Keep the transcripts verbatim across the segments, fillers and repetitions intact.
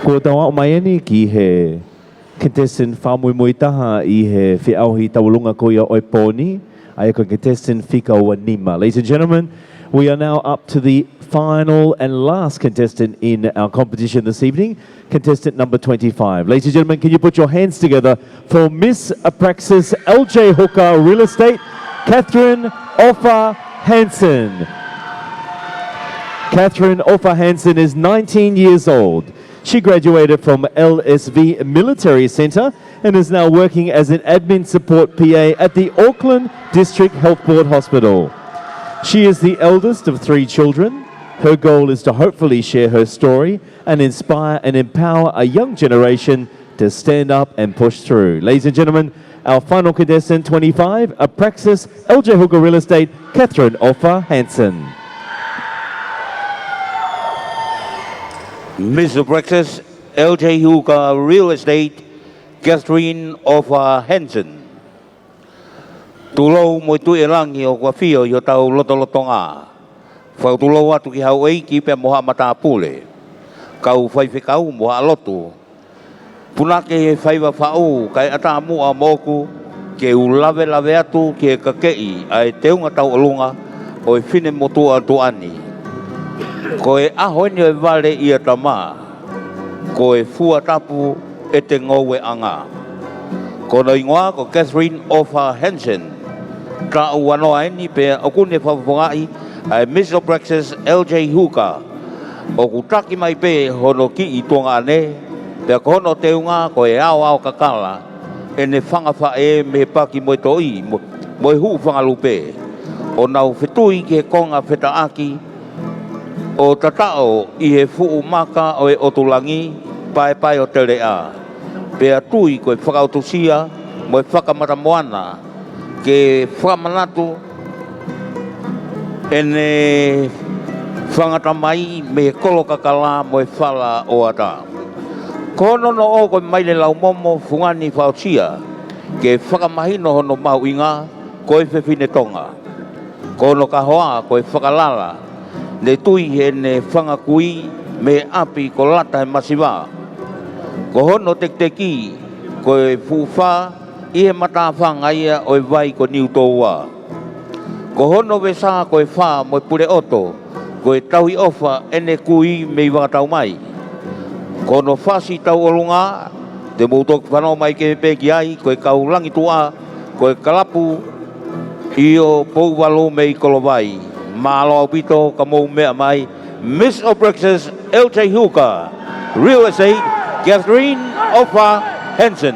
Kuo tau aʻu mai eni ki he contestant fakamuimui taha ʻi he feʻauhi tauʻolunga ko ia ʻo e pō ni, ʻa ia ko e contestant fika ua nima. Ladies and gentlemen, we are now up to the final and last contestant in our competition this evening, contestant number twenty-five. Ladies and gentlemen, can you put your hands together for Miss Abraxas L J Hooker Real Estate, Catherine Offa Hansen. Catherine Offa Hansen is nineteen years old. She graduated from L S V Military Centre and is now working as an admin support P A at the Auckland District Health Board Hospital. She is the eldest of three children. Her goal is to hopefully share her story and inspire and empower a young generation to stand up and push through. Ladies and gentlemen, our final contestant, twenty-five, Abraxas L J Hooker Real Estate, Catherine Offa Hansen. Miss Abraxas L J Hooker Real Estate, Catherine Offa Hansen. Tulou mo e Tuʻi ʻo Langi ʻoku ʻafio ʻi hotau lotolotonga. Fakatulou atu ki houʻeiki pea mo haʻa matāpule, kau faifekau mo haʻa lotu. Punake he faiva faʻu kae ʻatā muʻa moʻoku ke u lavelave atu ki he kakeʻi ʻa e teunga tauʻolunga ʻo e finemotuʻa tuʻa ni. Ko e ʻaho eni ʻo e vale ʻia Tamā, ko e fua tapu ʻete ngoueʻanga. Ko hono hingoa ko Catherine Offa Hansen. Taʻu ua noa eni pea ʻoku ne fakafofongaʻi ʻa e Miss Abraxas L J Hooker. ʻOku taki mai pē hono kiʻi tuongaʻane, pea ko hono teunga ko e aoao kakala ʻene fanga faʻē mei he paki mo e toʻi mo, mo e hūfanga lupe. ʻO nau fetui ki he konga fetaʻaki, ʻo tataʻo ʻi he fuʻu maka ʻo e ʻotu langi, paepae ʻo teleʻa. Pea tui ko e fakaʻotusia mo e fakamatamoana ke fakamanatu ʻene fanga tamai mei he kolo kakala mo e fala ʻoʻata. Ko hono noʻo ko e maile laumomo fungani fakaʻotusia ke fakamahino hono mahuʻinga ko e fefine Tonga. Ko hono kahoa ko e fakalala, ne tui heʻene fanga kui mei he ʻapi ko Lata he masiva. Ko hono tekiteki ko e fuʻu fā ʻi he matāfanga ia ʻo e vai ko Niutōua. Ko hono vesa ko e fā mo e puleʻoto, ko e tauhi ʻofa ʻene kui mei Vakataumai. Ko hono fasi tauʻolunga, te mou toki fanongo mai ki ai pē ki ai, ko e kau langi tuʻa, ko e kalapu ʻi ʻo Pouvalu mei Kolovai. Mālō ʻaupito ka mou meʻa mai, Miss Abraxas L J Hooker, Real Estate, Catherine Offa Hansen.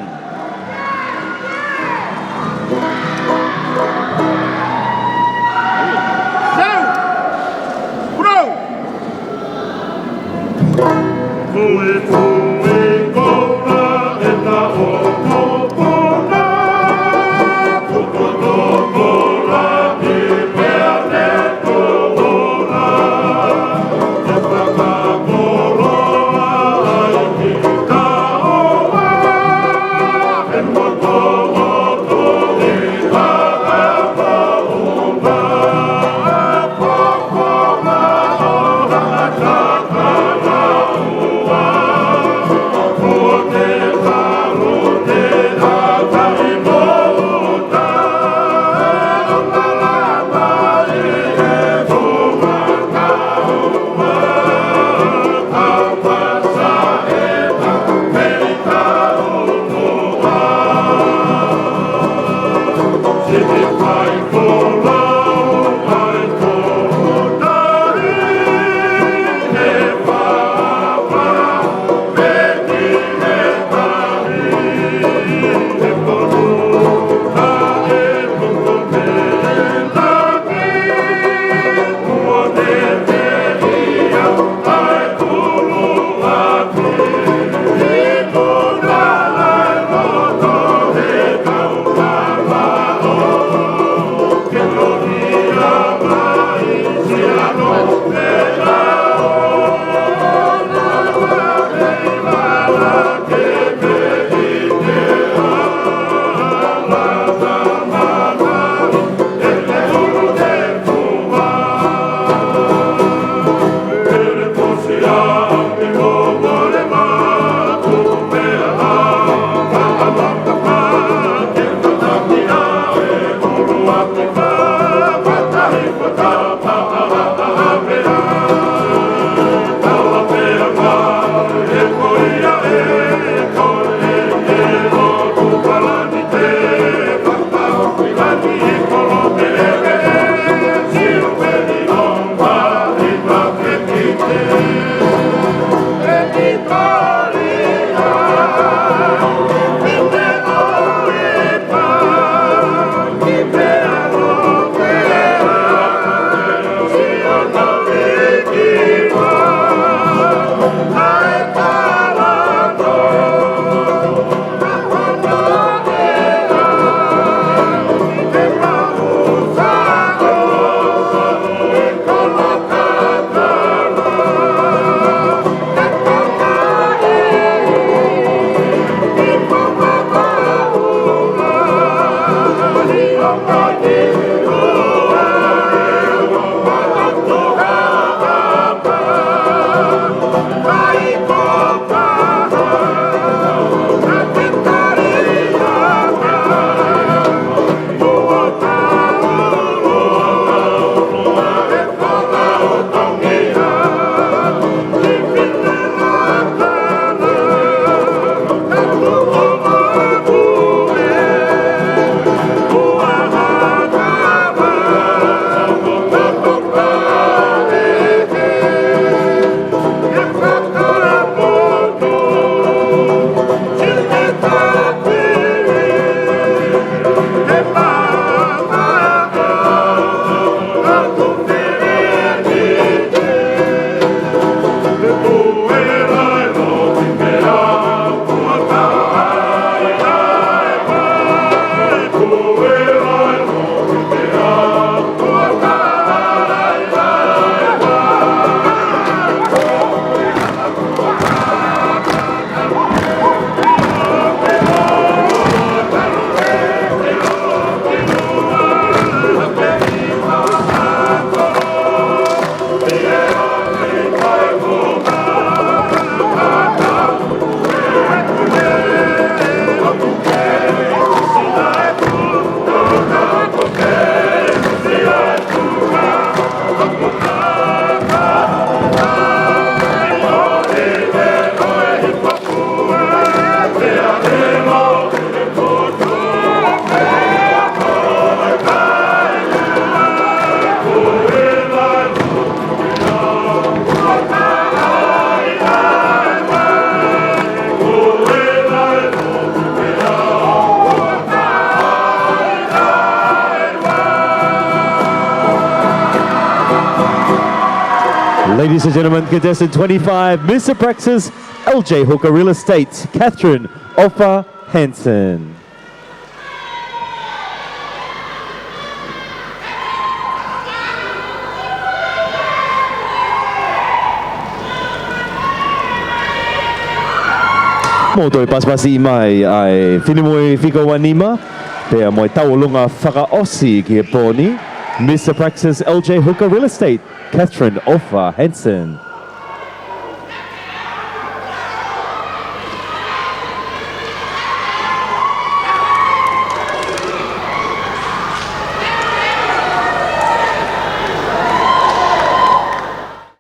Ladies and gentlemen, contestant twenty-five, Miss Abraxas, L J Hooker Real Estate, Catherine Offa Hansen. Mou toe pasipasi mai ʻa e finemui fika ua nima, pea mo e tauʻolunga fakaʻosi ki he pō ni, Miss Abraxas, L J Hooker Real Estate, Catherine Offa Hansen.